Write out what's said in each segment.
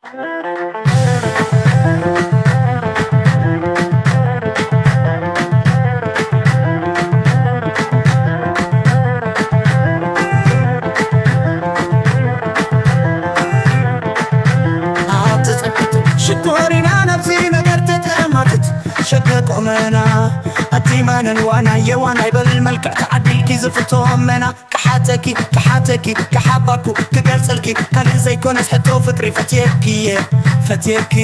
ኣብ ትጽቢት ሽኮሪና ናብዚ ነገር ተጠማትት ሸገ ቆመና ኣቲማነን ዋና የዋና ይበል መልክዕ ተዓዲልኪ ዝፍቶ መና ክሓተኪ ክሓተኪ ክሓባኩ ክገልጸልኪ ካልእ ዘይኮነስ ሕቶ ፍቅሪ ፈትየኪ እየ ፈትየኪ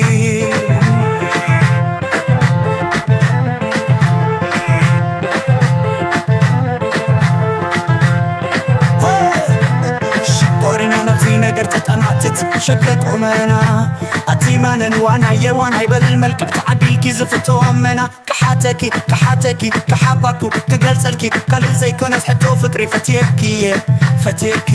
ሽኮሪና ናብዚ ነገር ተጠማትት ሸገ ቆመና ኣቲማነን ዋና የዋና ይበል መልክዕ ተዓዲልኪ ዝፍቶ መና ክሓተኪ ክሓተኪ ክሓባኩ ክገልጸልኪ ካልእ ዘይኮነስ ሕቶ ፍቅሪ ፈትየኪ እየ ፈትየኪ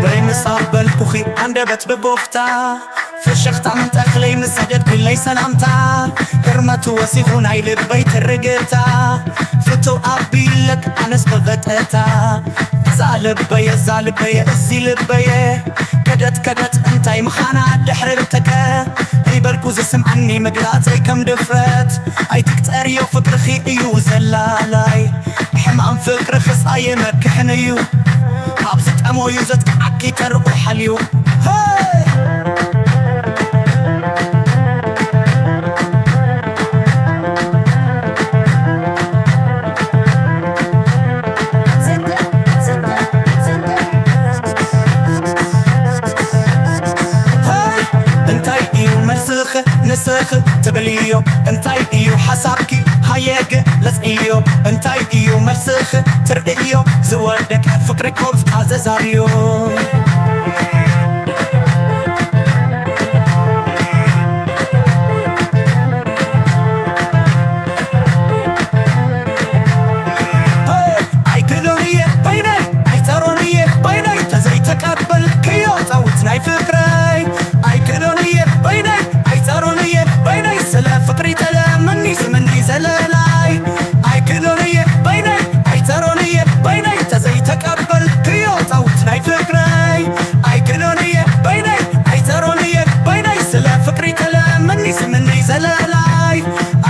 በይ ምሳኽ በልኩኺ ኣንደበት ብቦፍታ ፍሽኽታ ምን ጠኽለይ ምስ ሰደድክለይ ሰላምታ ህርመቱ ወሲኹ ናይ ልበይ ትርግታ ፍትው ኣቢለክ ኣነስ ብቐጥታ እዛ ልበየ እዛ ልበየ እዚ ልበየ ከደት ከደት እንታይ ምዃና ድሕሪ ርተከ ይበልኩ ዝስምዓኒ ምግላጸይ ከም ድፍረት ኣይትቅጸርዮ ፍቅርኺ እዩ ዘላላይ ሕማም ፍቅርኽስ ኣየመክሕን እዩ ካብ ዝጠመዩ ዘጥቅዓኪ ተርቑ ሓልዩ እንታይ እዩ መልስኽ ንስኽ ትብልዮ እንታይ እዩ ሓሳብኪ ሃየ ግለጽዮ እንታይ እዩ መልስኽ ትርእዮ ዝወደቀ ፍቅሪ ኮፍ ኣዘዛርዮ ኣይክእሎን እየ በይነይ ኣይፀሮን እየ በይነይ ተዘይተቀበልክዮ ፃውት ናይ ፍቅረይ ኣይክእሎን እየ በይነይ ኣይፀሮን እየ በይነይ ስለ ፍቅሪ ተለመኒ ስምኒ ዘለላይ ኣይክእሎን እየ በይነይ ኣይፀሮን እየ በይነይ ተዘይተቀበልክዮ ፃውት ናይ ፍቅረይ ኣይክእሎን እየ በይነይ ኣይፀሮን እየ በይነይ ስለ ፍቅሪ ተለመኒ ስምኒ ዘለላይ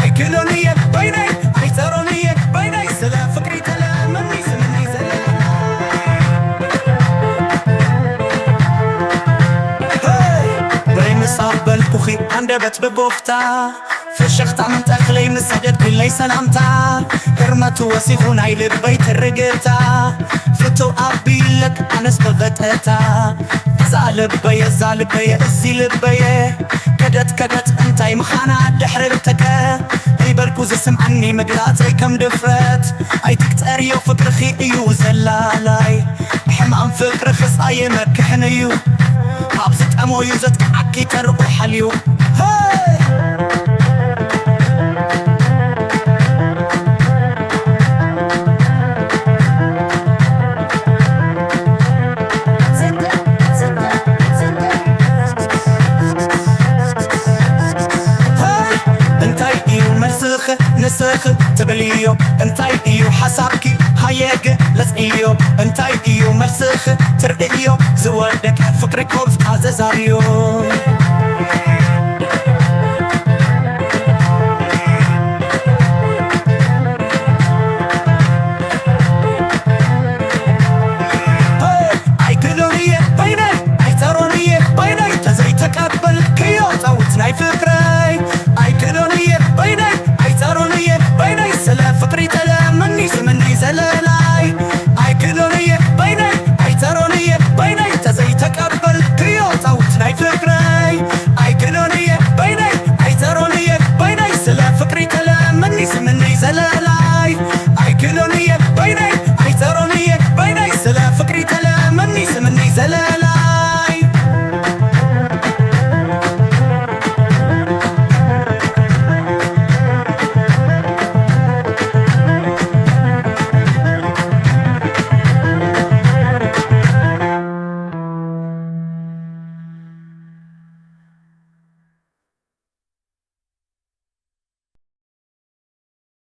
ኣይክእሎን እየ በይነይ ኣይፀሮን እየ በይነይ ስለ ፍቅሪ ተለመኒ ስምኒ ዘለላይ በይ ምሳኽ በልኩኺ ኣንደበት ብቦፍታ ፍሽኽታ ምን ጠኽለይ ምስ ሰደድክለይ ሰላምታ ህርመቱ ወሲኹ ናይ ልበይ ትርግታ ፍትው ኣቢለክ ኣነስ ብቐጥታ እዛ ልበየ እዛ ልበየ እዚ ልበየ ከደት ከደት እንታይ ምዃና ድሕሪ ርተከ ይበልኩ ዝስምዓኒ ምግላጸይ ከም ድፍረት ኣይትቅጸርዮ ፍቅርኺ እዩ ዘላላይ ሕማም ፍቅርኽስ ኣየመክሕን እዩ ካብ ዝጠመዩ ዘጥቅዓኪ ተርቑ ሓልዩ እንታይ እዩ መልስኽ ንስኽ ትብልዮ እንታይ እዩ ሓሳብኪ ሃየ ግለጽዮ እንታይ እዩ መልስኽ ትርእዮ ዝወደቀ ፍቅሪ ኮፍ ኣዘዛርዮ